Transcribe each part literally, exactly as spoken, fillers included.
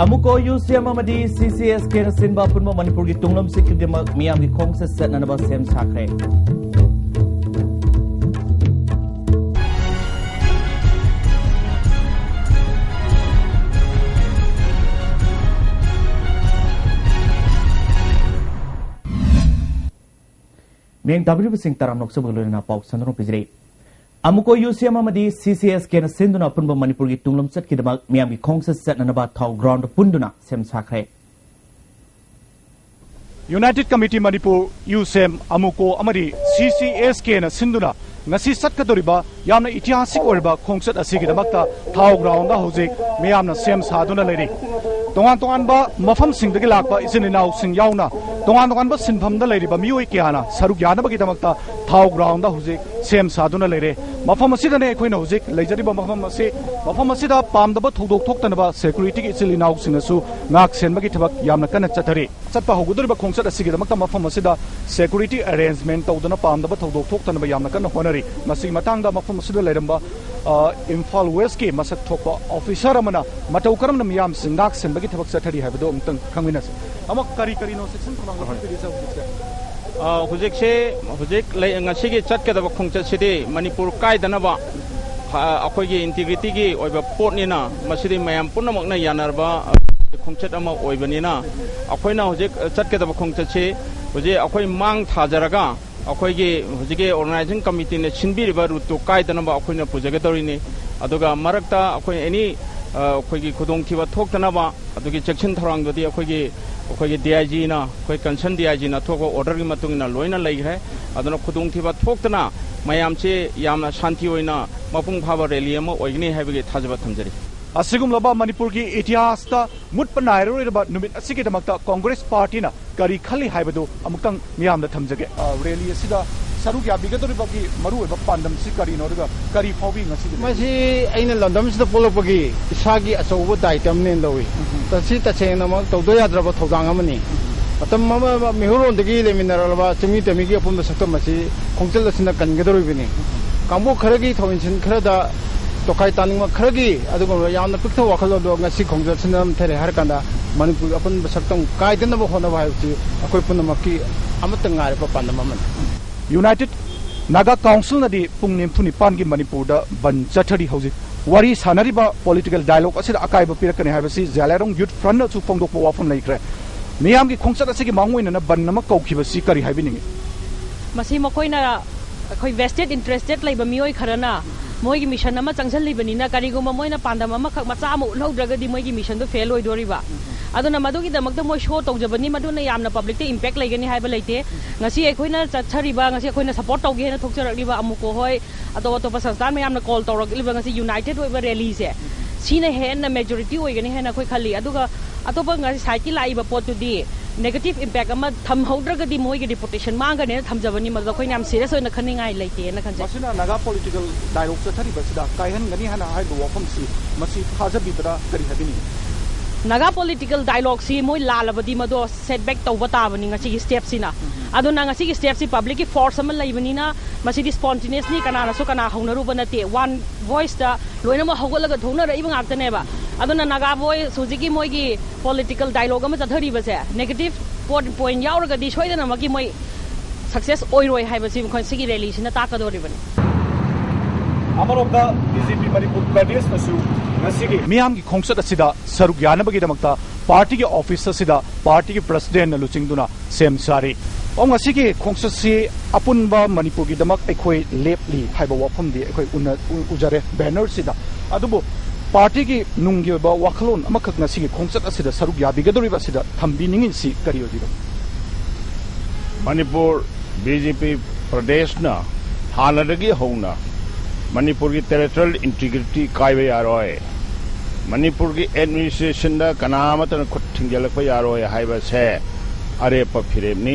ꯑꯃꯨꯀꯣ U ꯁꯤ M ꯑꯃꯗꯤ ꯁꯤ ꯁꯤ ꯑꯦꯁ ꯀꯦꯅ ꯁꯤꯟꯕ ꯑꯄꯨꯟꯕ ꯃꯅꯤꯄꯨꯔꯒꯤ ꯇꯨꯡꯂꯝ ꯆꯠꯈꯤꯕꯗꯃꯛ ꯃꯤꯌꯥꯝꯒꯤ ꯈꯣꯡꯆꯠ ꯆꯠꯅꯅꯕ ꯁꯦꯝ ꯁꯥꯈ꯭ꯔꯦ꯫ ꯃꯤꯌꯦꯡ ꯇꯥꯕꯤꯔꯤꯕꯁꯤꯡ ꯇꯔꯥꯝꯅ ꯑꯣꯛꯆꯕꯒ ꯂꯣꯏꯅꯅ ꯄꯥꯎ ꯁꯟꯗꯣꯛꯅ ꯄꯤꯖꯔꯤ꯫ ꯑꯃꯨꯀꯣ ꯌꯨ ꯁꯤ ꯑꯦꯝ ꯑꯃꯗꯤ ꯁꯤ ꯁꯤ ꯑꯦꯁ ꯀꯦꯅ ꯁꯤꯟꯗꯨꯅ ꯑꯄꯨꯟꯕ ꯃꯅꯤꯄꯨꯔꯒꯤ ꯇꯨꯡꯂꯝ ꯆꯠꯈꯤꯗꯃꯛ ꯃꯤꯌꯥꯝꯒꯤ ꯈꯣꯡꯆꯠ ꯆꯠꯅꯅꯕ ꯊꯥꯎ ꯒ꯭ꯔꯥꯎꯟꯗ ꯄꯨꯟꯗꯨꯅ ꯁꯦꯝ ꯁꯥꯈ꯭ꯔꯦ꯫ ꯌꯨꯅꯥꯏꯇꯦꯗ ꯀꯃꯤꯇꯤ ꯃꯅꯤꯄꯨꯔ, ꯌꯨ ꯁꯦꯝ, ꯑꯃꯨꯀꯣ ꯑꯃꯗꯤ ꯁꯤ ꯁꯤ ꯑꯦꯁ ꯀꯦꯅ ꯁꯤꯟꯗꯨꯅ ꯉꯁꯤ ꯆꯠꯀꯗꯧꯔꯤꯕ ꯌꯥꯝꯅ ꯏꯇꯤꯍꯥꯁꯤꯛ ꯑꯣꯏꯔꯕ ꯈꯣꯡꯆꯠ ꯑꯁꯤꯒꯤꯗꯃꯛꯇ ꯊꯥꯎ ꯒ꯭ꯔꯥꯎꯟꯗ ꯍꯧꯖꯤꯛ ꯃꯤꯌꯥꯝꯅ ꯁꯦꯝ ꯁꯥꯗꯨꯅ ꯂꯩꯔꯤ꯫ ꯇꯣꯉꯥꯟ ꯇꯣꯉꯥꯟꯕ ꯃꯐꯝꯁꯤꯡꯗꯒꯤ ꯂꯥꯛꯄ ꯏꯆꯤꯟ ꯏꯅꯥꯎꯁꯤꯡ ꯌꯥꯎꯅ ꯇꯣꯉꯥꯟ ꯇꯣꯉꯥꯟꯕ ꯁꯤꯟꯐꯝꯗ ꯂꯩꯔꯤꯕ ꯃꯤꯑꯣꯏ ꯀꯌꯥꯅ ꯁꯔꯨꯛ ꯌꯥꯅꯕꯒꯤꯗꯃꯛꯇ ꯊꯥꯎ ꯒ꯭ꯔꯥꯎꯟꯗ ꯍꯧꯖꯤꯛ ꯁꯦꯝ ꯁꯥꯗꯨꯅ ꯂꯩꯔꯦ꯫ ꯃꯐꯝ ꯑꯁꯤꯗꯅꯦ ꯑꯩꯈꯣꯏꯅ ꯍꯧꯖꯤꯛ ꯂꯩꯖꯔꯤꯕ ꯃꯐꯝ ꯑꯁꯤ꯫ ꯃꯐꯝ ꯑꯁꯤꯗ ꯄꯥꯝꯗꯕ ꯊꯧꯗꯣꯛ ꯊꯣꯛꯇꯅꯕ ꯁꯦꯀ꯭ꯌꯨꯔꯤꯇꯤꯒꯤ ꯏꯆꯤꯜ ꯏꯅꯥꯎꯁꯤꯡꯅꯁꯨ ꯉꯥꯛ ꯁꯦꯟꯕꯒꯤ ꯊꯕꯛ ꯌꯥꯝꯅ ꯀꯟꯅ ꯆꯠꯊꯔꯤ꯫ ꯆꯠꯄ ꯍꯧꯒꯗꯧꯔꯤꯕ ꯈꯣꯡꯆꯠ ꯑꯁꯤꯒꯤꯗꯃꯛꯇ ꯃꯐꯝ ꯑꯁꯤꯗ ꯁꯦꯀ꯭ꯌꯨꯔꯤꯇꯤ ꯑꯦꯔꯦꯟꯖꯃꯦꯟ ꯇꯧꯗꯨꯅ ꯄꯥꯝꯗꯕ ꯊꯧꯗꯣꯛ ꯊꯣꯛꯇꯅꯕ ꯌꯥꯝꯅ ꯀꯟꯅ ꯍꯣꯠꯅꯔꯤ꯫ ꯃꯁꯤꯒꯤ ꯃꯇꯥꯡꯗ ꯃꯐꯝ ꯑꯁꯤꯗ ꯂꯩꯔꯝꯕ, ꯑ, ꯏꯝꯐꯥꯜ ꯋꯦꯁꯀꯤ ꯃꯁꯛ ꯊꯣꯛꯄ ꯑꯣꯐꯤꯁꯥꯔ ꯑꯃꯅ ꯃꯇꯧ ꯀꯔꯝꯅ ꯃꯤꯌꯥꯝꯁꯤꯡ ꯉꯥꯛ ꯁꯦꯟꯕꯒꯤ ꯊꯕꯛ ꯆꯠꯊꯔꯤ ꯍꯥꯏꯕꯗꯨ ꯑꯃꯨꯛꯇꯪ ꯈꯪꯃꯤꯟꯅꯁꯤ꯫ ꯑꯃꯨꯛ ꯀꯔꯤ ꯀꯔꯤꯅꯣ ꯁꯦꯛꯁꯟ ꯈꯨꯃꯥꯡ ꯍꯣꯏ꯫ ꯂꯧꯈꯠꯄꯤꯔꯤꯁꯦ ꯍꯧꯖꯤꯛꯁꯦ? ꯑ, ꯍꯧꯖꯤꯛꯁꯦ, ꯍꯧꯖꯤꯛ ꯂꯩ-, ꯉꯁꯤꯒꯤ ꯆꯠꯀꯗꯕ ꯈꯣꯡꯆꯠꯁꯤꯗꯤ ꯃꯅꯤꯄꯨꯔ ꯀꯥꯏꯗꯅꯕ, ꯑ, ꯑꯩꯈꯣꯏꯒꯤ ꯏꯟꯇꯤꯒ꯭ꯔꯤꯇꯤꯒꯤ ꯑꯣꯏꯕ ꯄꯣꯠꯅꯤꯅ ꯃꯁꯤꯗꯤ ꯃꯌꯥꯝ ꯄꯨꯝꯅꯃꯛꯅ ꯌꯥꯅꯔꯕ, ꯑ, ꯈꯣꯡꯆꯠ ꯑꯃ ꯑꯣꯏꯕꯅꯤꯅ ꯑꯩꯈꯣꯏꯅ ꯍꯧꯖꯤꯛ ꯆꯠꯀꯗꯕ ꯈꯣꯡꯆꯠꯁꯤ ꯍꯧꯖꯤꯛ ꯑꯩꯈꯣꯏ ꯃꯥꯡ ꯊꯥꯖꯔꯒ ꯑꯩꯈꯣꯏꯒꯤ ꯍꯧꯖꯤꯛꯀꯤ ꯑꯣꯔꯒꯅꯥꯏꯖꯤꯡ ꯀꯃꯤꯇꯤꯅ ꯁꯤꯟꯕꯤꯔꯤꯕ ꯔꯨꯠꯇꯨ ꯀꯥꯏꯗꯅꯕ ꯑꯩꯈꯣꯏꯅ ꯄꯨꯖꯒꯗꯧꯔꯤꯅꯤ꯫ ꯑꯗꯨꯒ ꯃꯔꯛꯇ ꯑꯩꯈꯣꯏ ꯑꯦꯅꯤ, ꯑ, ꯑꯩꯈꯣꯏꯒꯤ ꯈꯨꯗꯣꯡꯊꯤꯕ ꯊꯣꯛꯇꯅꯕ ꯑꯗꯨꯒꯤ ꯆꯦꯛꯁꯤꯟ ꯊꯧꯔꯥꯡꯗꯨꯗꯤ ꯑꯩꯈꯣꯏꯒꯤ, ꯑꯩꯈꯣꯏꯒꯤ ꯗꯤ ꯑꯥꯏ ꯖꯤꯅ, ꯑꯩꯈꯣꯏ ꯀꯟꯁꯔꯟ ꯗꯤ ꯑꯥꯏ ꯖꯤꯅ ꯊꯣꯛꯄ ꯑꯣꯔꯗꯔꯒꯤ ꯃꯇꯨꯡ ꯏꯟꯅ ꯂꯣꯏꯅ ꯂꯩꯈ꯭ꯔꯦ꯫ ꯑꯗꯨꯅ ꯈꯨꯗꯣꯡꯊꯤꯕ ꯊꯣꯛꯇꯅ ꯃꯌꯥꯝꯁꯤ ꯌꯥꯝꯅ ꯁꯥꯟꯇꯤ ꯑꯣꯏꯅ ꯃꯄꯨꯡ ꯐꯥꯕ ꯔꯦꯂꯤ ꯑꯃ ꯑꯣꯏꯒꯅꯤ ꯍꯥꯏꯕꯒꯤ ꯊꯥꯖꯕ ꯊꯝꯖꯔꯤ꯫ ꯑꯁꯤꯒꯨꯝꯂꯕ ꯃꯅꯤꯄꯨꯔꯒꯤ ꯏꯇꯤꯍꯥꯁꯇ ꯃꯨꯠꯄ ꯅꯥꯏꯔꯔꯣꯏꯗꯕ ꯅꯨꯃꯤꯠ ꯑꯁꯤꯒꯤꯗꯃꯛꯇ ꯀꯣꯡꯒ꯭ꯔꯦꯁ ꯄꯥꯔꯇꯤꯅ ꯀꯔꯤ ꯈꯜꯂꯤ ꯍꯥꯏꯕꯗꯨ ꯑꯃꯨꯛꯇꯪ ꯃꯤꯌꯥꯝꯗ ꯊꯝꯖꯒꯦ꯫ ꯑ, ꯔꯦꯂꯤ ꯑꯁꯤꯗ ꯁꯔꯨꯛ ꯌꯥꯕꯤꯒꯗꯧꯔꯤꯕꯒꯤ ꯃꯔꯨꯑꯣꯏꯕ ꯄꯥꯟꯗꯝꯁꯤ ꯀꯔꯤꯅꯣ, ꯑꯗꯨꯒ ꯀꯔꯤ ꯐꯥꯎꯏ ꯉꯁꯤꯒꯤ ꯔꯦꯂꯤ? ꯃꯁꯤ ꯑꯩꯅ ꯂꯝꯗꯝꯁꯤꯗ ꯄꯣꯛꯂꯛꯄꯒꯤ ꯏꯁꯥꯒꯤ ꯑꯆꯧꯕ ꯗꯥꯏꯇ ꯑꯃꯅꯦꯅ ꯂꯧꯏ꯫ ꯎꯝ꯫ ꯃꯁꯤ ꯇꯁꯦꯡꯅꯃꯛ ꯇꯧꯗ ꯌꯥꯗ꯭ꯔꯕ ꯊꯧꯗꯥꯡ ꯑꯃꯅꯤ꯫ ꯃꯇꯝ ꯑꯃ ꯃꯤꯍꯧꯔꯣꯟꯗꯒꯤ ꯂꯩꯃꯤꯟꯅꯔꯛꯂꯕ ꯆꯤꯡꯃꯤ ꯇꯝꯃꯤꯒꯤ ꯑꯄꯨꯟꯕ ꯁꯛꯇꯝ ꯑꯁꯤ ꯈꯣꯡꯆꯠ ꯑꯁꯤꯅ ꯀꯟꯒꯗꯧꯔꯤꯕꯅꯤ꯫ ꯀꯥꯡꯕꯨ ꯈꯔꯒꯤ ꯊꯧ ꯏꯟꯁꯤꯟ ꯈꯔꯗ ꯇꯣꯈꯥꯏ ꯇꯥꯅꯤꯡꯕ ꯈꯔꯒꯤ ꯑꯗꯨꯒꯨꯝꯕ ꯌꯥꯝꯅ ꯄꯤꯛꯊꯕ ꯋꯥꯈꯜꯂꯣꯟꯗꯣ ꯉꯁꯤ ꯈꯣꯡꯖꯠꯁꯤꯅ ꯅꯝꯊꯔꯦ ꯍꯥꯏꯔ ꯀꯥꯟꯗ, ꯃꯅꯤꯄꯨꯔ ꯑꯄꯨꯟꯕ ꯁꯛꯇꯝ ꯀꯥꯏꯗꯅꯕ ꯍꯣꯠꯅꯕ ꯍꯥꯏꯕꯁꯤ ꯑꯩꯈꯣꯏ ꯄꯨꯝꯅꯃꯛꯀꯤ ꯑꯃꯠꯇ ꯉꯥꯏꯔꯕ ꯄꯥꯟꯗꯝ ꯑꯃꯅꯤ꯫ ꯌꯨꯅꯥꯏꯇꯦꯗ ꯅꯥꯒꯥ ꯀꯥꯎꯟꯁꯤꯜꯅꯗꯤ ꯄꯨꯡ ꯅꯤꯐꯨ ꯅꯤꯄꯥꯟꯒꯤ ꯃꯅꯤꯄꯨꯔꯗ ꯕꯟ ꯆꯠꯊꯔꯤ꯫ ꯍꯧꯖꯤꯛ ꯋꯥꯔꯤ ꯁꯥꯟꯅꯔꯤꯕ ꯄꯣꯂꯤꯇꯤꯀꯦꯜ ꯗꯥꯏꯂꯣꯒ ꯑꯁꯤꯗ ꯑꯀꯥꯏꯕ ꯄꯤꯔꯛꯀꯅꯤ ꯍꯥꯏꯕꯁꯤ ꯖꯤꯌꯥꯂꯥꯏꯔꯣꯡ ꯌꯨꯠ ꯐ꯭ꯔꯟꯠꯅꯁꯨ ꯐꯣꯡꯗꯣꯛꯄ ꯋꯥꯐꯝ ꯂꯩꯈ꯭ꯔꯦ꯫ ꯃꯤꯌꯥꯝꯒꯤ ꯈꯣꯡꯆꯠ ꯑꯁꯤꯒꯤ ꯃꯥꯡꯑꯣꯏꯅꯅ ꯕꯟ ꯑꯃ ꯀꯧꯈꯤꯕꯁꯤ ꯀꯔꯤ ꯍꯥꯏꯕꯤꯅꯤꯡꯏ? ꯃꯁꯤ ꯃꯈꯣꯏꯅ ꯑꯩꯈꯣꯏ ꯚꯦꯁꯇꯦꯠ ꯏꯟꯇꯔꯦꯁꯇꯦꯠ ꯂꯩꯕ ꯃꯤꯑꯣꯏ ꯈꯔꯅ ꯃꯣꯏꯒꯤ ꯃꯤꯁꯟ ꯑꯃ ꯆꯪꯁꯤꯜꯂꯤꯕꯅꯤꯅ, ꯀꯔꯤꯒꯨꯝꯕ ꯃꯣꯏꯅ ꯄꯥꯟꯗꯝ ꯑꯃꯈꯛ ꯃꯆꯥ ꯑꯃ ꯎꯠꯍꯧꯗ꯭ꯔꯒꯗꯤ ꯃꯣꯏꯒꯤ ꯃꯤꯁꯟꯗꯣ ꯐꯦꯜ ꯑꯣꯏꯗꯣꯔꯤꯕ꯫ ꯑꯗꯨꯅ ꯃꯗꯨꯒꯤꯗꯃꯛꯇ ꯃꯣꯏ ꯁꯣ ꯇꯧꯖꯕꯅꯤ, ꯃꯗꯨꯅ ꯌꯥꯝꯅ ꯄꯕ꯭ꯂꯤꯛꯇ ꯏꯝꯄꯦꯛ ꯂꯩꯒꯅꯤ ꯍꯥꯏꯕ ꯂꯩꯇꯦ꯫ ꯉꯁꯤ ꯑꯩꯈꯣꯏꯅ ꯆꯠꯆꯔꯤꯕ, ꯉꯁꯤ ꯑꯩꯈꯣꯏꯅ ꯁꯄꯣꯔꯠ ꯇꯧꯒꯦ ꯍꯥꯏꯅ ꯊꯣꯛꯆꯔꯛꯂꯤꯕ ꯑꯃꯨꯀꯣ ꯍꯣꯏ, ꯑꯇꯣꯞ ꯑꯇꯣꯞꯄ ꯁꯪꯁꯊꯥꯟ ꯃꯌꯥꯝꯅ ꯀꯣꯜ ꯇꯧꯔꯛꯂꯤꯕ ꯉꯁꯤ ꯌꯨꯅꯥꯏꯇꯦꯗ ꯑꯣꯏꯕ ꯔꯦꯂꯤꯁꯦ, ꯁꯤꯅ ꯍꯦꯟꯅ ꯃꯦꯖꯣꯔꯤꯇꯤ ꯑꯣꯏꯒꯅꯤ ꯍꯥꯏꯅ ꯑꯩꯈꯣꯏ ꯈꯜꯂꯤ꯫ ꯑꯗꯨꯒ ꯑꯇꯣꯞꯄ ꯉꯁꯥꯏ ꯁꯥꯏꯠꯀꯤ ꯂꯥꯛꯏꯕ ꯄꯣꯠꯇꯨꯗꯤ ꯅꯦꯒꯦꯇꯤꯚ ꯏꯝꯄꯦꯛ ꯑꯃ ꯊꯝꯍꯧꯗ꯭ꯔꯒꯗꯤ ꯃꯣꯏꯒꯤ ꯔꯤꯄꯨꯇꯦꯁꯟ ꯃꯥꯡꯒꯅꯦꯅ ꯊꯝꯖꯕꯅꯤ꯫ ꯃꯗꯨꯗ ꯑꯩꯈꯣꯏꯅ ꯌꯥꯝ ꯁꯤꯔꯤꯌꯁ ꯑꯣꯏꯅ ꯈꯟꯅꯤꯡꯉꯥꯏ ꯂꯩꯇꯦꯅ ꯈꯟꯖꯩ꯫ ꯃꯁꯤꯅ ꯅꯥꯒꯥ ꯄꯣꯂꯤꯇꯤꯀꯦꯜ ꯗꯥꯏꯂꯣꯒ ꯆꯠꯊꯔꯤꯕꯁꯤꯗ ꯀꯥꯏꯍꯟꯒꯅꯤ ꯍꯥꯏꯅ ꯍꯥꯏꯔꯤꯕ ꯋꯥꯐꯝꯁꯤ, ꯃꯁꯤ ꯊꯥꯖꯕꯤꯕꯗ ꯀꯔꯤ ꯍꯥꯏꯕꯤꯅꯤꯡꯏ? ꯅꯥꯒꯥ ꯄꯣꯂꯤꯇꯤꯀꯦꯜ ꯗꯥꯏꯂꯣꯒꯁꯤ ꯃꯣꯏ ꯂꯥꯜꯂꯕꯗꯤ ꯃꯗꯣ ꯁꯦꯠꯕꯦꯛ ꯇꯧꯕ ꯇꯥꯕꯅꯤ ꯉꯁꯤꯒꯤ ꯁ꯭ꯇꯦꯞꯁꯤꯅ꯫ ꯑꯗꯨꯅ ꯉꯁꯤꯒꯤ ꯁ꯭ꯇꯦꯞꯁꯤ ꯄꯕ꯭ꯂꯤꯛꯀꯤ ꯐꯣꯔꯁ ꯑꯃ ꯂꯩꯕꯅꯤꯅ, ꯃꯁꯤꯗꯤ ꯁ꯭ꯄꯣꯟꯇꯤꯅꯤꯌꯁꯂꯤ ꯀꯅꯥꯅꯁꯨ ꯀꯅꯥ ꯍꯧꯅꯔꯨꯕ ꯅꯠꯇꯦ꯫ ꯋꯥꯟ ꯚꯣꯏꯁꯇ ꯂꯣꯏꯅꯃꯛ ꯍꯧꯒꯠꯂꯒ ꯊꯣꯛꯅꯔꯛꯏꯕ ꯉꯥꯛꯇꯅꯦꯕ꯫ ꯑꯗꯨꯅ ꯅꯥꯒꯥ ꯚꯣꯏꯁ ꯍꯧꯖꯤꯛꯀꯤ ꯃꯣꯏꯒꯤ ꯄꯣꯂꯤꯇꯤꯀꯦꯜ ꯗꯥꯏꯂꯣꯒ ꯑꯃ ꯆꯠꯊꯔꯤꯕꯁꯦ, ꯅꯦꯒꯦꯇꯤꯚ ꯄꯣꯏꯟꯠ ꯌꯥꯎꯔꯒꯗꯤ ꯁꯣꯏꯗꯅꯃꯛꯀꯤ ꯃꯣꯏ ꯁꯛꯁꯦꯁ ꯑꯣꯏꯔꯣꯏ ꯍꯥꯏꯕꯁꯤ ꯃꯈꯣꯏ ꯁꯤꯒꯤ ꯔꯦꯂꯤꯁꯤꯅ ꯇꯥꯛꯀꯗꯧꯔꯤꯕꯅꯤ꯫ ꯑꯃꯔꯣꯝꯗ ꯕꯤ ꯖꯦ ꯄꯤ ꯃꯅꯤꯄꯨꯔ ꯄ꯭ꯔꯗꯦꯁꯅꯁꯨ ꯉꯁꯤꯒꯤ ꯃꯤꯌꯥꯝꯒꯤ ꯈꯣꯡꯆꯠ ꯑꯁꯤꯗ ꯁꯔꯨꯛ ꯌꯥꯅꯕꯒꯤꯗꯃꯛꯇ ꯄꯥꯔꯇꯤꯒꯤ ꯑꯣꯐꯤꯁ ꯑꯁꯤꯗ ꯄꯥꯔꯇꯤꯒꯤ ꯄ꯭ꯔꯁꯤꯗꯦꯟꯠꯅ ꯂꯨꯆꯤꯡꯗꯨꯅ ꯁꯦꯝ ꯁꯥꯔꯤ꯫ ꯑꯣ, ꯉꯁꯤꯒꯤ ꯈꯣꯡꯆꯠꯁꯤ ꯑꯄꯨꯟꯕ ꯃꯅꯤꯄꯨꯔꯒꯤꯗꯃꯛ ꯑꯩꯈꯣꯏ ꯂꯦꯞꯂꯤ ꯍꯥꯏꯕ ꯋꯥꯐꯝꯗꯤ ꯑꯩꯈꯣꯏ ꯎꯅ-, ꯎ-, ꯎꯖꯔꯦ ꯕꯦꯅꯔꯁꯤꯗ꯫ ꯑꯗꯨꯕꯨ ꯄꯥꯔꯇꯤꯒꯤ ꯅꯨꯡꯒꯤ ꯑꯣꯏꯕ ꯋꯥꯈꯜꯂꯣꯟ ꯑꯃꯈꯛ ꯉꯁꯤꯒꯤ ꯈꯣꯡꯆꯠ ꯑꯁꯤꯗ ꯁꯔꯨꯛ ꯌꯥꯕꯤꯒꯗꯧꯔꯤꯕ ꯑꯁꯤꯗ ꯊꯝꯕꯤꯅꯤꯡꯉꯤꯁꯤ ꯀꯔꯤ ꯑꯣꯏꯕꯤꯕꯅꯣ? ꯃꯅꯤꯄꯨꯔ ꯕꯤ ꯖꯦ ꯄꯤ ꯄ꯭ꯔꯗꯦꯁꯅ ꯍꯥꯟꯅꯗꯒꯤ ꯍꯧꯅ ꯃꯅꯤꯄꯨꯔꯒꯤ ꯇꯦꯔꯤꯇꯣꯔꯤꯌꯦꯜ ꯏꯟꯇꯤꯒ꯭ꯔꯤꯇꯤ ꯀꯥꯏꯕ ꯌꯥꯔꯣꯏ, ꯃꯅꯤꯄꯨꯔꯒꯤ ꯑꯦꯗꯃꯤꯅꯤꯁꯇ꯭ꯔꯦꯁꯟꯗ ꯀꯅꯥ ꯑꯃꯠꯇꯅ ꯈꯨꯠ ꯊꯤꯡꯖꯤꯜꯂꯛꯄ ꯌꯥꯔꯣꯏ ꯍꯥꯏꯕꯁꯦ ꯑꯔꯦꯞꯄ ꯐꯤꯔꯦꯞꯅꯤ꯫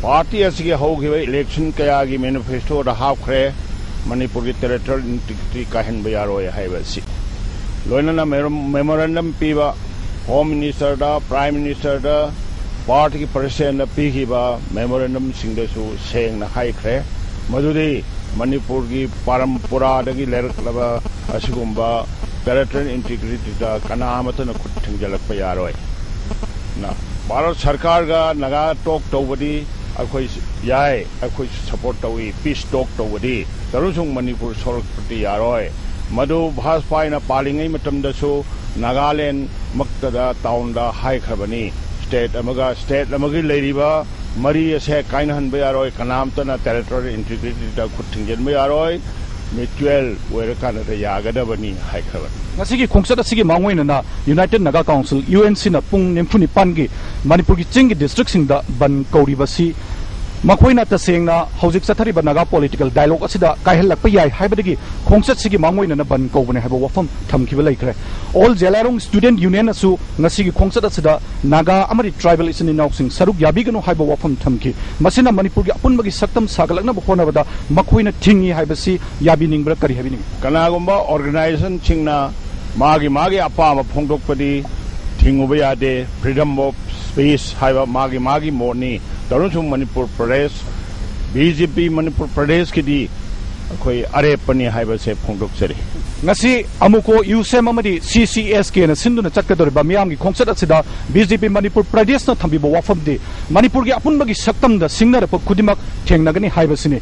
ꯄꯥꯔꯇꯤ ꯑꯁꯤꯒꯤ ꯍꯧꯈꯤꯕ ꯏꯂꯦꯛꯁꯟ ꯀꯌꯥꯒꯤ ꯃꯦꯅꯤꯐꯦꯁꯇꯣꯗ ꯍꯥꯞꯈ꯭ꯔꯦ, ꯃꯅꯤꯄꯨꯔꯒꯤ ꯇꯦꯔꯤꯇꯣꯔꯤꯌꯦꯜ ꯏꯟꯇꯤꯒ꯭ꯔꯤꯇꯤ ꯀꯥꯏꯍꯟꯕ ꯌꯥꯔꯣꯏ ꯍꯥꯏꯕ ꯑꯁꯤ꯫ ꯂꯣꯏꯅꯅ ꯃꯦꯔꯝ-, ꯃꯦꯃꯣꯔꯦꯟꯗꯝ ꯄꯤꯕ ꯍꯣꯝ ꯃꯤꯅꯤꯁꯇꯔꯗ, ꯄ꯭ꯔꯥꯏꯝ ꯃꯤꯅꯤꯁꯇꯔꯗ, ꯄꯥꯔꯇꯤꯒꯤ ꯄ꯭ꯔꯁꯤꯗꯦꯟꯗ ꯄꯤꯈꯤꯕ ꯃꯦꯃꯣꯔꯦꯟꯗꯝꯁꯤꯡꯗꯁꯨ ꯁꯦꯡꯅ ꯍꯥꯏꯈ꯭ꯔꯦ ꯃꯗꯨꯗꯤ ꯃꯅꯤꯄꯨꯔꯒꯤ ꯄꯔꯝꯄꯨꯔꯥꯗꯒꯤ ꯂꯩꯔꯛꯂꯕ ꯑꯁꯤꯒꯨꯝꯕ ꯇꯦꯔꯤꯇꯣꯔꯤꯌꯦꯜ ꯏꯟꯇꯤꯒ꯭ꯔꯤꯇꯤꯗ ꯀꯅꯥ ꯑꯃꯠꯇꯅ ꯈꯨꯠ ꯊꯤꯡꯖꯤꯜꯂꯛꯄ ꯌꯥꯔꯣꯏ꯫ ꯅ ꯚꯥꯔꯠ ꯁꯔꯀꯥꯔꯒ ꯅꯥꯒꯥ ꯇꯣꯛ ꯇꯧꯕꯗꯤ ꯑꯩꯈꯣꯏ ꯌꯥꯏ, ꯑꯩꯈꯣꯏꯁꯨ ꯁꯄꯣꯔꯠ ꯇꯧꯏ꯫ ꯄꯤꯁ ꯇꯣꯛ ꯇꯧꯕꯗꯤ ꯇꯔꯨꯁꯨꯡ ꯃꯅꯤꯄꯨꯔ ꯁꯣꯔꯛꯄꯗꯤ ꯌꯥꯔꯣꯏ꯫ ꯃꯗꯨ ꯚꯥꯖꯄꯥꯏꯅ ꯄꯥꯜꯂꯤꯉꯩ ꯃꯇꯝꯗꯁꯨ ꯅꯥꯒꯥꯂꯦꯟ ꯃꯛꯇꯗ ꯇꯥꯎꯟꯗ ꯍꯥꯏꯈ꯭ꯔꯕꯅꯤ꯫ ꯁ꯭ꯇꯦꯠ ꯑꯃꯒ ꯁ꯭ꯇꯦꯠ ꯑꯃꯒꯤ ꯂꯩꯔꯤꯕ ꯃꯔꯤ ꯑꯁꯦ ꯀꯥꯏꯅꯍꯟꯕ ꯌꯥꯔꯣꯏ, ꯀꯅꯥꯝꯇꯅ ꯇꯦꯔꯤꯇꯣꯔꯤꯌꯦꯜ ꯏꯟꯇꯤꯒ꯭ꯔꯤꯇꯤꯗ ꯈꯨꯠ ꯊꯤꯡꯖꯤꯟꯕ ꯌꯥꯔꯣꯏ, ꯃ꯭ꯌꯨꯆꯨꯋꯦꯜ ꯑꯣꯏꯔꯀꯥꯟꯗ ꯌꯥꯒꯗꯕꯅꯤ ꯍꯥꯏꯈ꯭ꯔꯕꯅꯤ꯫ ꯉꯁꯤꯒꯤ ꯈꯣꯡꯆꯠ ꯑꯁꯤꯒꯤ ꯃꯥꯡꯑꯣꯏꯅꯅ United Naga Council, U N C ꯅ ꯄꯨꯡ ꯅꯤꯐꯨ ꯅꯤꯄꯥꯟꯒꯤ ꯃꯅꯤꯄꯨꯔꯒꯤ ꯆꯤꯡꯒꯤ ꯗꯤꯁꯇ꯭ꯔꯤꯛꯁꯤꯡꯗ ꯕꯟ ꯀꯧꯔꯤꯕꯁꯤ ꯃꯈꯣꯏꯅ ꯇꯁꯦꯡꯅ ꯍꯧꯖꯤꯛ ꯆꯠꯊꯔꯤꯕ ꯅꯥꯒꯥ ꯄꯣꯂꯤꯇꯤꯀꯦꯜ ꯗꯥꯏꯂꯣꯒ ꯑꯁꯤꯗ ꯀꯥꯏꯍꯜꯂꯛꯄ ꯌꯥꯏ ꯍꯥꯏꯕꯗꯒꯤ ꯈꯣꯡꯆꯠꯁꯤꯒꯤ ꯃꯥꯡꯑꯣꯏꯅꯅ ꯕꯟ ꯀꯧꯕꯅꯤ ꯍꯥꯏꯕ ꯋꯥꯐꯝ ꯊꯝꯈꯤꯕ ꯂꯩꯈ꯭ꯔꯦ꯫ ꯑꯣꯜ ꯖꯦꯂꯥꯏꯔꯣꯡ ꯁ꯭ꯇꯨꯗꯦꯟꯠ ꯌꯨꯅꯤꯌꯟꯅꯁꯨ ꯉꯁꯤꯒꯤ ꯈꯣꯡꯆꯠ ꯑꯁꯤꯗ ꯅꯥꯒꯥ ꯑꯃꯗꯤ ꯇ꯭ꯔꯥꯏꯕꯦꯜ ꯏꯆꯤꯟ ꯏꯅꯥꯎꯁꯤꯡ ꯁꯔꯨꯛ ꯌꯥꯕꯤꯒꯅꯨ ꯍꯥꯏꯕ ꯋꯥꯐꯝ ꯊꯝꯈꯤ꯫ ꯃꯁꯤꯅ ꯃꯅꯤꯄꯨꯔꯒꯤ ꯑꯄꯨꯟꯕꯒꯤ ꯁꯛꯇꯝ ꯁꯥꯒꯠꯂꯛꯅꯕ ꯍꯣꯠꯅꯕꯗ ꯃꯈꯣꯏꯅ ꯊꯤꯡꯉꯤ ꯍꯥꯏꯕꯁꯤ ꯌꯥꯕꯤꯅꯤꯡꯕ꯭ꯔꯥ, ꯀꯔꯤ ꯍꯥꯏꯕꯤꯅꯤꯡꯏ? ꯀꯅꯥꯒꯨꯝꯕ ꯑꯣꯔꯒꯅꯥꯏꯖꯦꯁꯟꯁꯤꯡꯅ ꯃꯥꯒꯤ ꯃꯥꯒꯤ ꯑꯄꯥꯝꯕ ꯐꯣꯡꯗꯣꯛꯄꯗꯤ ꯊꯤꯡꯉꯨꯕ ꯌꯥꯗꯦ꯫ Freedom of speech ꯍꯥꯏꯕ ꯃꯥꯒꯤ ꯃꯥꯒꯤ ꯃꯣꯠꯅꯤ꯫ ꯇꯔꯨꯟ ꯁꯨꯡ ꯃꯅꯤꯄꯨꯔ ꯄ꯭ꯔꯗꯦꯁ, ꯕꯤ ꯖꯦ ꯄꯤ ꯃꯅꯤꯄꯨꯔ ꯄ꯭ꯔꯗꯦꯁꯀꯤꯗꯤ ꯑꯩꯈꯣꯏ ꯑꯔꯦꯞꯄꯅꯤ ꯍꯥꯏꯕꯁꯦ ꯐꯣꯡꯗꯣꯛꯆꯔꯤ꯫ ꯉꯁꯤ ꯑꯃꯨꯀꯣ, ꯌꯨꯁꯦꯝ ꯑꯃꯗꯤ ꯁꯤ ꯁꯤ ꯑꯦꯁ ꯀꯦꯅ ꯁꯤꯟꯗꯨꯅ ꯆꯠꯀꯗꯧꯔꯤꯕ ꯃꯤꯌꯥꯝꯒꯤ ꯈꯣꯡꯆꯠ ꯑꯁꯤꯗ ꯕꯤ ꯖꯦ ꯄꯤ ꯃꯅꯤꯄꯨꯔ ꯄ꯭ꯔꯗꯦꯁꯅ ꯊꯝꯕꯤꯕ ꯋꯥꯐꯝꯗꯤ ꯃꯅꯤꯄꯨꯔꯒꯤ ꯑꯄꯨꯟꯕꯒꯤ ꯁꯛꯇꯝꯗ ꯁꯤꯡꯅꯔꯛꯄ ꯈꯨꯗꯤꯡꯃꯛ ꯊꯦꯡꯅꯒꯅꯤ ꯍꯥꯏꯕꯁꯤꯅꯤ꯫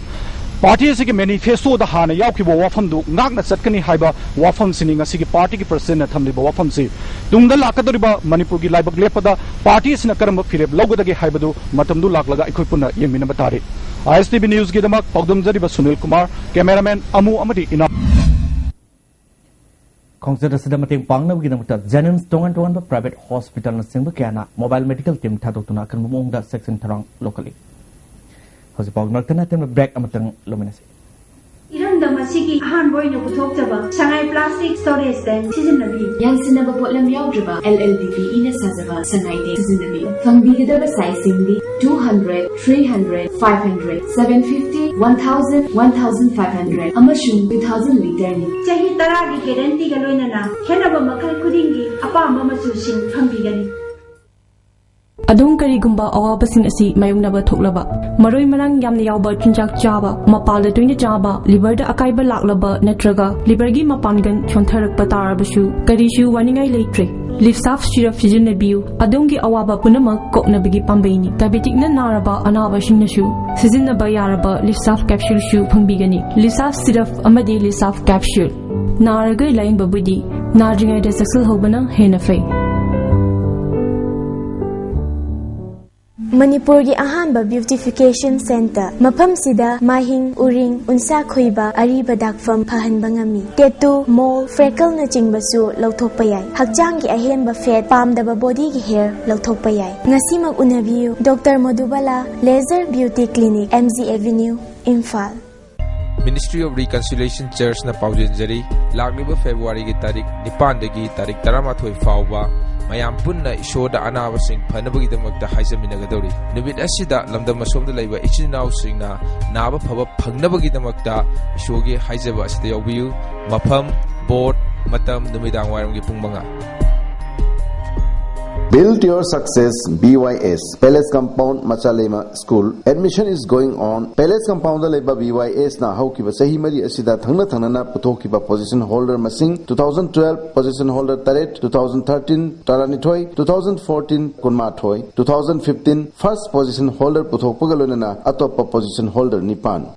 ꯄꯥꯔꯇꯤ ꯑꯁꯤꯒꯤ ꯃꯦꯅꯤꯐꯦꯁꯇꯣꯗ ꯍꯥꯟꯅ ꯌꯥꯎꯈꯤꯕ ꯋꯥꯐꯝꯗꯨ ꯉꯥꯛꯅ ꯆꯠꯀꯅꯤ ꯍꯥꯏꯕ ꯋꯥꯐꯝꯁꯤꯅꯤ ꯉꯁꯤꯒꯤ ꯄꯥꯔꯇꯤꯒꯤ ꯄ꯭ꯔꯁꯤꯗꯦꯟꯠꯅ ꯊꯝꯂꯤꯕ ꯋꯥꯐꯝꯁꯤ꯫ ꯇꯨꯡꯗ ꯂꯥꯛꯀꯗꯧꯔꯤꯕ ꯃꯅꯤꯄꯨꯔꯒꯤ ꯂꯥꯏꯕꯛ ꯂꯦꯞꯄꯗ ꯄꯥꯔꯇꯤ ꯑꯁꯤꯅ ꯀꯔꯝꯕ ꯐꯤꯔꯦꯞ ꯂꯧꯒꯗꯒꯦ ꯍꯥꯏꯕꯗꯨ ꯃꯇꯝꯗꯨ ꯂꯥꯛꯂꯒ ꯑꯩꯈꯣꯏ ꯄꯨꯟꯅ ꯌꯦꯡꯃꯤꯟꯅꯕ ꯇꯥꯔꯤ꯫ ꯑꯥꯏ ꯑꯦꯁ ꯇꯤ ꯚꯤ ꯅ꯭ꯌꯨꯁꯀꯤꯗꯃꯛ ꯄꯥꯎꯗꯝꯖꯔꯤꯕ ꯁꯨꯅꯤꯜ ꯀꯨꯃꯥꯔ, ꯀꯦꯃꯦꯔꯥꯃꯦꯟ ꯑꯃꯨ ꯑꯃꯗꯤ ꯏꯅꯥꯎ꯫ ꯈꯣꯡꯆꯠ ꯑꯁꯤꯗ ꯃꯇꯦꯡ ꯄꯥꯡꯅꯕꯒꯤꯗꯃꯛꯇ ꯖꯦꯅꯤꯝꯁ, ꯇꯣꯉꯥꯟ ꯇꯣꯉꯥꯟꯕ ꯄ꯭ꯔꯥꯏꯚꯦꯠ ꯍꯣꯁꯄꯤꯇꯥꯜꯅꯆꯤꯡꯕ ꯀꯌꯥꯅ ꯃꯣꯕꯥꯏꯜ ꯃꯦꯗꯤꯀꯦꯜ ꯇꯤꯝ ꯊꯥꯗꯣꯛꯇꯨꯅ ꯑꯀꯟꯕ ꯃꯑꯣꯡꯗ ꯆꯦꯛꯁꯤꯟ ꯊꯧꯔꯥꯡ ꯂꯧꯈꯠꯂꯤ꯫ ꯍꯧꯖꯤꯛ ꯄꯥꯎ ꯃꯔꯛꯇꯅ ꯑꯇꯦꯟꯕ ꯕ꯭ꯔꯦꯛ ꯑꯃꯇꯪ ꯂꯧꯃꯤꯟꯅꯁꯤ꯫ ꯏꯔꯝꯗꯝ ꯑꯁꯤꯒꯤ ꯑꯍꯥꯟꯕ ꯑꯣꯏꯅ ꯄꯨꯊꯣꯛꯆꯕ ꯁꯉꯥꯏ ꯄ꯭ꯂꯥꯁꯇꯤꯛ ꯁ꯭ꯇꯣꯔꯦꯖ ꯇꯦꯡ ꯁꯤꯖꯤꯟꯅꯕꯤꯌꯨ꯫ ꯌꯥꯟꯁꯤꯟꯅꯕ ꯄꯣꯠꯂꯝ ꯌꯥꯎꯗ꯭ꯔꯕ ꯑꯦꯜ ꯑꯦꯜ ꯗꯤ ꯄꯤ ꯏꯅ ꯁꯥꯖꯕ ꯁꯉꯥꯏ ꯇꯦꯡ ꯁꯤꯖꯤꯟꯅꯕꯤꯌꯨ꯫ ꯐꯪꯕꯤꯒꯗꯕ ꯁꯥꯏꯖꯁꯤꯡꯗꯤ two hundred, three hundred, five hundred, seven fifty, one thousand, one thousand five hundred ꯑꯃꯁꯨꯡ two thousand ꯂꯤꯇꯔꯅꯤ꯫ ꯆꯍꯤ ꯇꯔꯥꯒꯤ ꯒꯦꯔꯦꯟꯇꯤꯒ ꯂꯣꯏꯅꯅ ꯈꯦꯠꯅꯕ ꯃꯈꯜ ꯈꯨꯗꯤꯡꯒꯤ ꯑꯄꯥꯝꯕ ꯃꯆꯨꯁꯤꯡ ꯐꯪꯕꯤꯒꯅꯤ꯫ ꯑꯗꯣꯝ ꯀꯔꯤꯒꯨꯝꯕ ꯑꯋꯥꯕꯁꯤꯡ ꯑꯁꯤ ꯃꯥꯌꯣꯛꯅꯕ ꯊꯣꯛꯂꯕ, ꯃꯔꯣꯏ ꯃꯔꯥꯡ ꯌꯥꯝꯅ ꯌꯥꯎꯕ ꯆꯤꯟꯖꯥꯛ ꯆꯥꯕ, ꯃꯄꯥꯜꯗ ꯇꯣꯏꯅ ꯆꯥꯕ, ꯂꯤꯚꯔꯗ ꯑꯀꯥꯏꯕ ꯂꯥꯛꯂꯕ ꯅꯠꯇ꯭ꯔꯒ ꯂꯤꯚꯔꯒꯤ ꯃꯄꯥꯡꯒꯜ ꯁꯣꯟꯊꯔꯛꯄ ꯇꯥꯔꯕꯁꯨ ꯀꯔꯤꯁꯨ ꯋꯥꯅꯤꯡꯉꯥꯏ ꯂꯩꯇ꯭ꯔꯦ꯫ ꯂꯤꯞꯁꯥꯐ ꯁꯤꯔꯞ ꯁꯤꯖꯤꯟꯅꯕꯤꯌꯨ, ꯑꯗꯣꯝꯒꯤ ꯑꯋꯥꯕ ꯄꯨꯝꯅꯃꯛ ꯀꯣꯛꯅꯕꯒꯤ ꯄꯥꯝꯕꯩꯅꯤ꯫ ꯗꯥꯏꯕꯦꯇꯤꯛꯅ ꯅꯥꯔꯕ ꯑꯅꯥꯕꯁꯤꯡꯅꯁꯨ ꯁꯤꯖꯤꯟꯅꯕ ꯌꯥꯔꯕ ꯂꯤꯞꯁꯥꯐ ꯀꯦꯞꯁꯨꯜꯁꯨ ꯐꯪꯕꯤꯒꯅꯤ꯫ ꯂꯤꯞꯁꯥꯐ ꯁꯤꯔꯞ ꯑꯃꯗꯤ ꯂꯤꯞꯁꯥꯐ ꯀꯦꯞꯁꯨꯜ꯫ ꯅꯥꯔꯒ ꯂꯥꯌꯦꯡꯕꯕꯨꯗꯤ ꯅꯥꯗ꯭ꯔꯤꯉꯩꯗ ꯆꯦꯛꯁꯤꯜꯍꯧꯕꯅ ꯍꯦꯟꯅ ꯐꯩ꯫ ꯃꯅꯤꯄꯨꯔꯒꯤ ꯑꯍꯥꯟꯕ ꯕ꯭ꯌꯨꯇꯤꯐꯤꯀꯦꯁꯟ ꯁꯦꯟꯇꯔ꯫ ꯃꯐꯝꯁꯤꯗ ꯃꯥꯏꯍꯤꯡ, ꯎꯔꯤꯡ, ꯎꯟꯁꯥ ꯈꯣꯏꯕ, ꯑꯔꯤꯕ ꯗꯥꯛꯐꯝ ꯐꯍꯟꯕ ꯉꯝꯃꯤ꯫ ꯇꯦꯇꯨ, ꯃꯣꯜ, ꯐ꯭ꯔꯦꯀꯜꯅꯆꯤꯡꯕꯁꯨ ꯂꯧꯊꯣꯛꯄ ꯌꯥꯏ꯫ ꯍꯛꯆꯥꯡꯒꯤ ꯑꯍꯦꯟꯕ ꯐꯦꯠ, ꯄꯥꯝꯗꯕ ꯕꯣꯗꯤꯒꯤ ꯍꯦꯌꯔ ꯂꯧꯊꯣꯛꯄ ꯌꯥꯏ꯫ ꯉꯁꯤꯃꯛ ꯎꯅꯕꯤꯌꯨ꯫ Doctor Madhubala, laser beauty clinic, M G avenue, Imphal. Ministry of Reconciliation Churchꯅ ꯄꯥꯎꯖꯦꯟꯖꯔꯤ꯫ ꯂꯥꯛꯂꯤꯕ ꯐꯦꯕ꯭ꯔꯨꯋꯥꯔꯤꯒꯤ ꯇꯥꯔꯤꯛ ꯅꯤꯄꯥꯟꯗꯒꯤ ꯇꯥꯔꯤꯛ ꯇꯔꯥꯃꯥꯊꯣꯏ ꯐꯥꯎꯕ ꯃꯌꯥꯝ ꯄꯨꯟꯅ ꯏꯁꯣꯔꯗ ꯑꯅꯥꯕꯁꯤꯡ ꯐꯅꯕꯒꯤꯗꯃꯛꯇ ꯍꯥꯏꯖꯃꯤꯟꯅꯒꯗꯧꯔꯤ꯫ ꯅꯨꯃꯤꯠ ꯑꯁꯤꯗ ꯂꯝꯗꯝ ꯑꯁꯣꯝꯗ ꯂꯩꯕ ꯏꯆꯤꯟ ꯏꯅꯥꯎꯁꯤꯡꯅ ꯅꯥꯕ ꯐꯕ ꯐꯪꯅꯕꯒꯤꯗꯃꯛꯇ ꯏꯁꯣꯔꯒꯤ ꯍꯥꯏꯖꯕ ꯑꯁꯤꯗ ꯌꯥꯎꯕꯤꯌꯨ꯫ ꯃꯐꯝ, ꯕꯣꯔꯗ, ꯃꯇꯝ, ꯅꯨꯃꯤꯗꯥꯡ ꯋꯥꯏꯔꯝꯒꯤ ꯄꯨꯡ ꯃꯉꯥ꯫ Build your success, B Y S, Palace Compound, Machalema School. Admission is going on. Palace Compoundꯗ ꯂꯩꯕ B Y Sꯅ ꯍꯧꯈꯤꯕ ꯆꯍꯤ ꯃꯔꯤ ꯑꯁꯤꯗ ꯊꯪꯅ ꯊꯪꯅꯅ ꯄꯨꯊꯣꯛꯈꯤꯕ position holder ꯃꯁꯤꯡ, two thousand twelve position holder ꯇꯔꯦꯠ, two thousand thirteen ꯇꯔꯥꯅꯤꯊꯣꯏ, two thousand fourteen ꯀꯨꯟꯃꯥꯊꯣꯏ, two thousand fifteen first position holder ꯄꯨꯊꯣꯛꯄꯒ ꯂꯣꯏꯅꯅ ꯑꯇꯣꯞꯄ position holder ꯅꯤꯄꯥꯟ꯫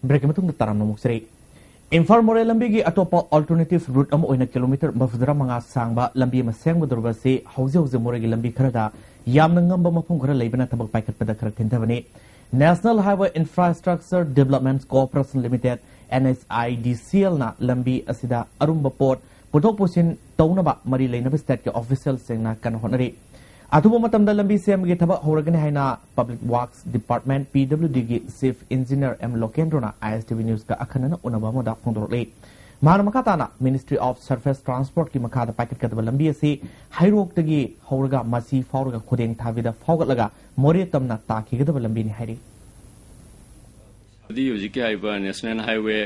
ꯕ꯭ꯔꯦꯛꯀꯤ ꯃꯇꯨꯡꯗ ꯇꯔꯥꯝꯅ ꯑꯃꯨꯛ ꯆꯔꯤ꯫ ꯏꯝꯐꯥꯜ ꯃꯣꯔꯦ ꯂꯝꯕꯤꯒꯤ ꯑꯇꯣꯞꯄ alternative route ꯑꯃ ꯑꯣꯏꯅ ꯀꯤꯂꯣꯃꯤꯇꯔ ꯃꯔꯤꯐꯨꯇꯔꯥ ꯃꯉꯥ ꯁꯥꯡꯕ ꯂꯝꯕꯤ ꯑꯃ ꯁꯦꯝꯒꯗꯧꯔꯤꯕ ꯑꯁꯤ ꯍꯧꯖꯤꯛ ꯍꯧꯖꯤꯛ ꯃꯣꯔꯦꯒꯤ ꯂꯝꯕꯤ ꯈꯔꯗ ꯌꯥꯝꯅ ꯉꯝꯕ ꯃꯐꯝ ꯈꯔ ꯂꯩꯕꯅ ꯊꯕꯛ ꯄꯥꯏꯈꯠꯄꯗ ꯈꯔ ꯊꯤꯟꯊꯕꯅꯤ꯫ National Highway Infrastructure Development Corporation Limited, N H I D C Lꯅ ꯂꯝꯕꯤ ꯑꯁꯤꯗ ꯑꯔꯨꯝꯕ ꯄꯣꯠ ꯄꯨꯊꯣꯛ ꯄꯨꯁꯤꯟ ꯇꯧꯅꯕ ꯃꯔꯤ ꯂꯩꯅꯕ stateꯀꯤ officialꯁꯤꯡꯅ ꯀꯟꯅ ꯍꯣꯠꯅꯔꯤ꯫ ꯑꯊꯨꯕ ꯃꯇꯝꯗ ꯂꯝꯕꯤ ꯁꯦꯝꯕꯒꯤ ꯊꯕꯛ ꯍꯧꯔꯒꯅꯤ ꯍꯥꯏꯅ Public Works Department, P W Dꯒꯤ Chief Engineer M ꯂꯣꯀꯦꯟꯗ꯭ꯔꯣꯅ I S T V Newsꯀ ꯑꯈꯟꯅꯅ ꯎꯅꯕ ꯑꯃꯗ ꯐꯣꯡꯗꯣꯔꯛꯂꯤ꯫ ꯃꯍꯥꯛꯅ ꯃꯈꯥ ꯇꯥꯅ Ministry of Surface Transportꯀꯤ ꯃꯈꯥꯗ ꯄꯥꯏꯈꯠꯀꯗꯕ ꯂꯝꯕꯤ ꯑꯁꯤ ꯍꯩꯔꯣꯛꯇꯒꯤ ꯍꯧꯔꯒ ꯃꯁꯤ ꯐꯥꯎꯔꯒ ꯈꯨꯗꯦꯡ ꯊꯥꯕꯤꯗ ꯐꯥꯎꯒꯠꯂꯒ ꯃꯣꯔꯦ ꯇꯝꯅ ꯇꯥꯈꯤꯒꯗꯕ ꯂꯝꯕꯤꯅꯤ ꯍꯥꯏꯔꯤ꯫ ꯑꯗꯨꯗꯤ ꯍꯧꯖꯤꯛꯀꯤ ꯍꯥꯏꯔꯤꯕ National Highway,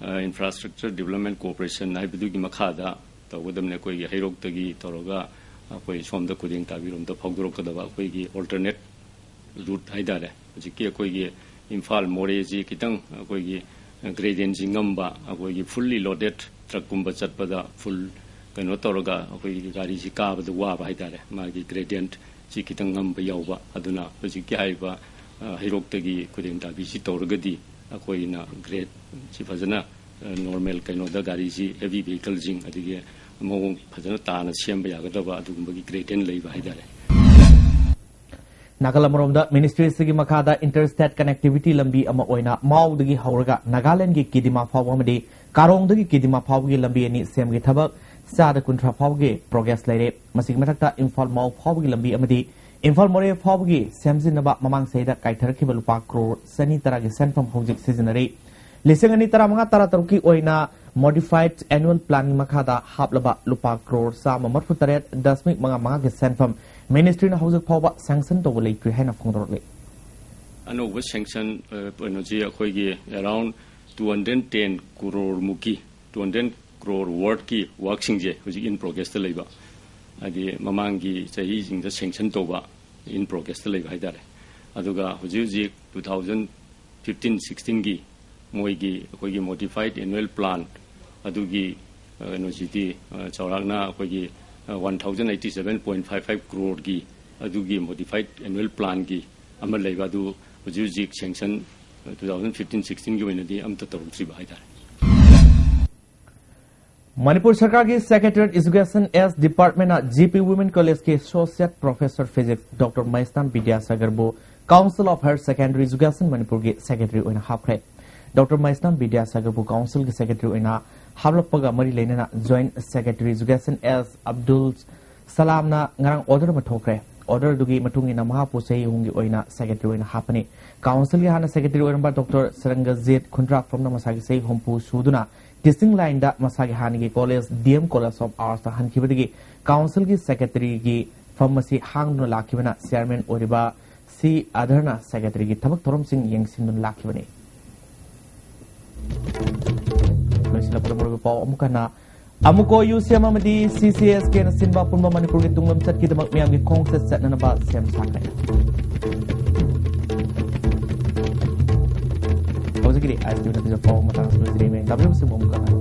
ꯑ, Infrastructure Development Corporation ꯍꯥꯏꯕꯗꯨꯒꯤ ꯃꯈꯥꯗ ꯇꯧꯒꯗꯕꯅꯤ꯫ ꯑꯩꯈꯣꯏꯒꯤ ꯍꯩꯔꯣꯛꯇꯒꯤ ꯇꯧꯔꯒ ꯑꯩꯈꯣꯏ ꯁꯣꯝꯗ ꯈꯨꯗꯦꯡ ꯇꯥꯕꯤꯔꯣꯝꯗ ꯐꯥꯎꯗꯣꯔꯛꯀꯗꯕ ꯑꯩꯈꯣꯏꯒꯤ alternate route ꯍꯥꯏꯇꯥꯔꯦ꯫ ꯍꯧꯖꯤꯛꯀꯤ ꯑꯩꯈꯣꯏꯒꯤ ꯏꯝꯐꯥꯜ ꯃꯣꯔꯦꯁꯤ ꯈꯤꯇꯪ ꯑꯩꯈꯣꯏꯒꯤ gradientꯁꯤ ꯉꯝꯕ, ꯑꯩꯈꯣꯏꯒꯤ fully loaded truckꯀꯨꯝꯕ ꯆꯠꯄꯗ full ꯀꯩꯅꯣ ꯇꯧꯔꯒ ꯑꯩꯈꯣꯏꯒꯤ ꯒꯥꯔꯤꯁꯤ ꯀꯥꯕꯗ ꯋꯥꯕ ꯍꯥꯏꯇꯥꯔꯦ꯫ ꯃꯥꯒꯤ gradientꯁꯤ ꯈꯤꯇꯪ ꯉꯝꯕ ꯌꯥꯎꯕ, ꯑꯗꯨꯅ ꯍꯧꯖꯤꯛꯀꯤ ꯍꯥꯏꯔꯤꯕ ꯑ, ꯍꯩꯔꯣꯛꯇꯒꯤ ꯈꯨꯗꯦꯡ ꯇꯥꯕꯤꯁꯤ ꯇꯧꯔꯒꯗꯤ ꯑꯩꯈꯣꯏꯅ gradeꯁꯤ ꯐꯖꯅ, ꯑ, normal ꯀꯩꯅꯣꯗ ꯒꯥꯔꯤꯁꯤ heavy vehicleꯁꯤꯡ ꯑꯗꯒꯤ ꯃꯑꯣꯡ ꯐꯖꯅ ꯇꯥꯅ ꯁꯦꯝꯕ ꯌꯥꯒꯗꯕ ꯑꯗꯨꯒꯨꯝꯕꯒꯤ gradient ꯂꯩꯕ ꯍꯥꯏꯇꯥꯔꯦ꯫ ꯅꯥꯀꯜ ꯑꯃꯔꯣꯝꯗ ministry ꯑꯁꯤꯒꯤ ꯃꯈꯥꯗ interstate connectivity ꯂꯝꯕꯤ ꯑꯃ ꯑꯣꯏꯅ ꯃꯥꯎꯗꯒꯤ ꯍꯧꯔꯒ ꯅꯥꯒꯥꯂꯦꯟꯒꯤ ꯀꯤꯗꯤꯃꯥ ꯐꯥꯎꯕ ꯑꯃꯗꯤ ꯀꯥꯔꯣꯡꯗꯒꯤ ꯀꯤꯗꯤꯃꯥ ꯐꯥꯎꯕꯒꯤ ꯂꯝꯕꯤ ꯑꯅꯤ ꯁꯦꯝꯕꯒꯤ ꯊꯕꯛ ꯆꯥꯗ ꯀꯨꯟꯊ꯭ꯔꯥ ꯐꯥꯎꯕꯒꯤ progress ꯂꯩꯔꯦ꯫ ꯃꯁꯤꯒꯤ ꯃꯊꯛꯇ ꯏꯝꯐꯥꯜ ꯃꯥꯎ ꯐꯥꯎꯕꯒꯤ ꯂꯝꯕꯤ ꯑꯃꯗꯤ ꯏꯝꯐꯥꯜ ꯃꯣꯔꯦ ꯐꯥꯎꯕꯒꯤ ꯁꯦꯝꯖꯤꯟꯅꯕ ꯃꯃꯥꯡ ꯆꯍꯤꯗ ꯀꯥꯏꯊꯔꯛꯈꯤꯕ ꯂꯨꯄꯥ ꯀ꯭ꯔꯣꯔ ꯆꯅꯤ ꯇꯔꯥꯒꯤ ꯁꯦꯟꯐꯝ ꯍꯧꯖꯤꯛ ꯁꯤꯖꯤꯟꯅꯔꯤ꯫ ꯂꯤꯁꯤꯡ ꯑꯅꯤ ꯇꯔꯥꯃꯉꯥ ꯇꯔꯥꯇꯔꯨꯛꯀꯤ ꯑꯣꯏꯅ modified annual planꯒꯤ ꯃꯈꯥꯗ ꯍꯥꯞꯂꯕ ꯂꯨꯄꯥ ꯀ꯭ꯔꯣꯔ ꯆꯥꯝꯃ ꯃꯔꯤꯐꯨ ꯇꯔꯦꯠ ꯗꯁꯃꯤꯛ ꯃꯉꯥ ꯃꯉꯥꯒꯤ ꯁꯦꯟꯐꯝ ministryꯅ ꯍꯧꯖꯤꯛ ꯐꯥꯎꯕ sanction ꯇꯧꯕ ꯂꯩꯇ꯭ꯔꯤ ꯍꯥꯏꯅ ꯐꯣꯡꯗꯣꯔꯛꯂꯤ꯫ ꯑꯅꯧꯕ sanction, ꯑ, ꯀꯩꯅꯣꯁꯤ ꯑꯩꯈꯣꯏꯒꯤ around two hundred ten crore ꯃꯨꯛꯀꯤ, two hundred crore worthꯀꯤ workꯁꯤꯡꯁꯦ ꯍꯧꯖꯤꯛ in progressꯇ ꯂꯩꯕ, ꯍꯥꯏꯗꯤ ꯃꯃꯥꯡꯒꯤ ꯆꯍꯤꯁꯤꯡꯗ sanction ꯇꯧꯕ in progressꯇ ꯂꯩꯕ ꯍꯥꯏꯇꯥꯔꯦ꯫ ꯑꯗꯨꯒ ꯍꯧꯖꯤꯛ ꯍꯧꯖꯤꯛ two thousand fifteen sixteenꯒꯤ ꯃꯣꯏꯒꯤ ꯑꯩꯈꯣꯏꯒꯤ modified annual plan ꯑꯗꯨꯒꯤ, ꯑ, ꯀꯩꯅꯣꯁꯤꯗꯤ, ꯑ, ꯆꯥꯎꯔꯥꯛꯅ ꯑꯩꯈꯣꯏꯒꯤ, ꯑ, one thousand eighty seven point five five croreꯒꯤ ꯑꯗꯨꯒꯤ modified annual planꯒꯤ ꯑꯃ ꯂꯩꯕ, ꯑꯗꯨ ꯍꯧꯖꯤꯛ ꯍꯧꯖꯤꯛ sanction, ꯑ, two thousand fifteen sixteenꯒꯤ ꯑꯣꯏꯅꯗꯤ ꯑꯝꯇ ꯇꯧꯔꯛꯇ꯭ꯔꯤꯕ ꯍꯥꯏꯇꯥꯔꯦ꯫ ꯃꯅꯤꯄꯨꯔ ꯁꯔꯀꯥꯔꯒꯤ Secretariat Education S Departmentꯅ G P Women Collegeꯀꯤ Associate Professor Physics Doctor ꯃꯍꯦꯁꯅꯥꯝ ꯕꯤꯗ꯭ꯌꯥꯁꯥꯒꯔꯕꯨ Council of Higher Secondary Education ꯃꯅꯤꯄꯨꯔꯒꯤ secretary ꯑꯣꯏꯅ ꯍꯥꯞꯈ꯭ꯔꯦ꯫ ꯗꯣꯛꯇꯔ ꯃꯍꯦꯁꯅꯥꯝ ꯕꯤꯗ꯭ꯌꯥꯁꯥꯒꯔꯕꯨ councilꯒꯤ secretary ꯑꯣꯏꯅ ꯍꯥꯞꯂꯛꯄꯒ ꯃꯔꯤ ꯂꯩꯅꯅ Joint Secretary Education S Abdul ꯁꯂꯥꯝꯅ ꯉꯔꯥꯡ order ꯑꯃ ꯊꯣꯛꯈ꯭ꯔꯦ꯫ Order ꯑꯗꯨꯒꯤ ꯃꯇꯨꯡ ꯏꯟꯅ ꯃꯍꯥꯛꯄꯨ ꯆꯍꯤ ꯑꯍꯨꯝꯒꯤ ꯑꯣꯏꯅ secretary ꯑꯣꯏꯅ ꯍꯥꯞꯄꯅꯤ꯫ Councilꯒꯤ ꯍꯥꯟꯅ secretary ꯑꯣꯏꯔꯝꯕ ꯗꯣꯛꯇꯔ ꯁꯔꯪꯒꯖꯤꯠ ꯈꯨꯟꯗ꯭ꯔꯥꯛꯄꯝꯅ ꯃꯁꯥꯒꯤ ꯆꯍꯤ ꯍꯨꯝꯐꯨ ꯁꯨꯗꯨꯅ teaching lineꯗ ꯃꯁꯥꯒꯤ ꯍꯥꯟꯅꯒꯤ college D M College of Artsꯇ ꯍꯟꯈꯤꯕꯗꯒꯤ councilꯒꯤ secretaryꯒꯤ ꯐꯝ ꯑꯁꯤ ꯍꯥꯡꯗꯨꯅ ꯂꯥꯛꯈꯤꯕꯅ chairman ꯑꯣꯏꯔꯤꯕ ꯁꯤ ꯑꯙꯔꯅ secretaryꯒꯤ ꯊꯕꯛ ꯊꯧꯔꯝꯁꯤꯡ ꯌꯦꯡꯁꯤꯟꯗꯨꯅ ꯂꯥꯛꯈꯤꯕꯅꯤ꯫ ꯂꯣꯏꯁꯤꯜꯂꯛꯄꯗ ꯃꯔꯨꯑꯣꯏꯕ ꯄꯥꯎ ꯑꯃꯨꯛ ꯍꯟꯅ ꯑꯃꯨꯀꯣ ꯌꯨ ꯁꯤ ꯑꯦꯝ ꯑꯃꯗꯤ ꯁꯤ ꯁꯤ ꯑꯦꯁ ꯀꯦꯅ ꯁꯤꯟꯕ ꯑꯄꯨꯟꯕ ꯃꯅꯤꯄꯨꯔꯒꯤ ꯇꯨꯡꯂꯝꯆꯠꯀꯤꯗꯃꯛ ꯃꯤꯌꯥꯝꯒꯤ ꯈꯣꯡꯆꯠ ꯆꯠꯅꯅꯕ ꯁꯦꯝ ꯁꯥꯈ꯭ꯔꯦ꯫ ꯍꯧꯖꯤꯛꯀꯤꯗꯤ ꯑꯥꯏ ꯑꯦꯁ ꯇꯤꯚꯤꯅ ꯄꯤꯖ ꯄꯥꯎ ꯃꯇꯥꯡ ꯑꯁꯤꯗ ꯂꯣꯏꯁꯤꯜꯂꯤ꯫ ꯃꯌꯥꯝ ꯇꯥꯕꯤꯔꯤꯕꯁꯤꯕꯨ ꯑꯃꯨꯛꯀ ꯍꯟꯅ